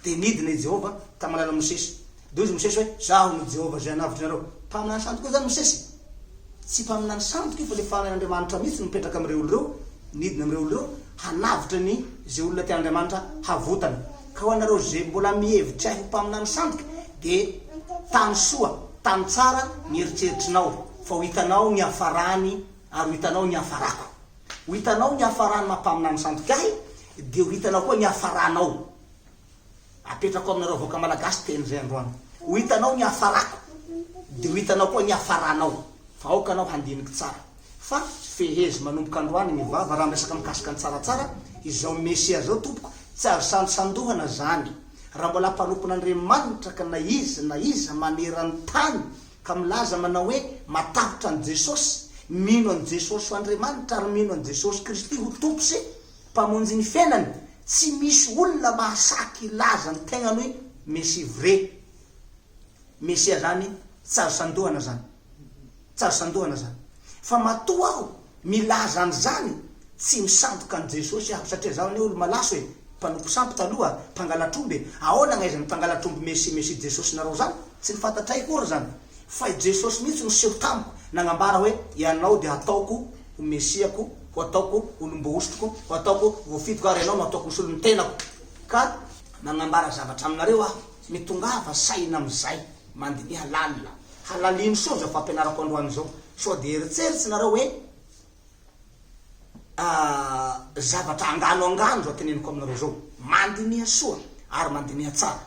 Dia nidina i Jehovah tamin'ny alalan'i Mosesy. Dia hoy izy Mosesy hoe, Zaho no Jehovah izay hanavotra anareo. Mpaminany sandoka koa izany Mosesy? Tsy mpaminany sandoka io fa ilay fanahin'Andriamanitra mihitsy no mipetraka amin'ireo olona ireo, nidina amin'ireo olona ireo hanavotra ny izay olona tian'Andriamanitra havotana. Ka ho anareo izay mbola mihevitra ahy ho mpaminany sandoka dia tany soa, tany tsara ny eritreritrinao fa ho hitanao ny hafarany ary ho hitanao ny hafarako. Ho hitanao ny hafarany maha mpaminany sandoka ahy dia ho hitanao koa ny hafaranao. Apetrako aminareo vahoaka malagasy teny izay androany. Ho hitanao ny hafarako dia ho hitanao koa ny hafaranao. Fa aoka anao handiniky tsara. Fa fehezo manomboka androany ny vava raha miresaka mikasika ny tsaratsara izao Mesia zao tompoko tsy azo sandosandohana zany. Raha mbola mpanompon'Andriamanitra ka na iza na iza maneran-tany ka milaza manao hoe matahotra an'i Jesosy, mino an'i Jesosy ho Andriamanitra ary mino an'i Jesosy Kristy ho Tompo sy Mpamonjy ny fiainany, tsy misy olona mahasaky hilaza ny tegnany hoe Messie vrai. Mesia zany tsy azo sandohana zany. Tsy azo sandohana zany. Fa matoa aho milaza an'izany, tsy misandoka an'i Jesosy aho, satria zaho anie olo malaso e, mpanompo sampy taloha, mpangalatr'omby e. Ahoana agnaizan'ny mpangalatr'omby Messie Messie Jesosinareo zany? Tsy ny fantatray akory zany. Fa i Jesosy mihitsy no niseho tamiko, nagnambara hoe, Ianao dia hataoko ho Mesiako, ho ataoko olom-boahositriko, ho ataoko voafidiko ary ianao no hataoko ho solon'ny tenako. Ka magnambara zavatra aminareo aho, mitongava saina amin'izay, mandiniha lalina. Halalino soa izao fampianarako androany izao, sao dia eritseritsinareo hoe zavatra angano angano izao teneniko aminareo izao. Mandiniha soa ary mandiniha tsara.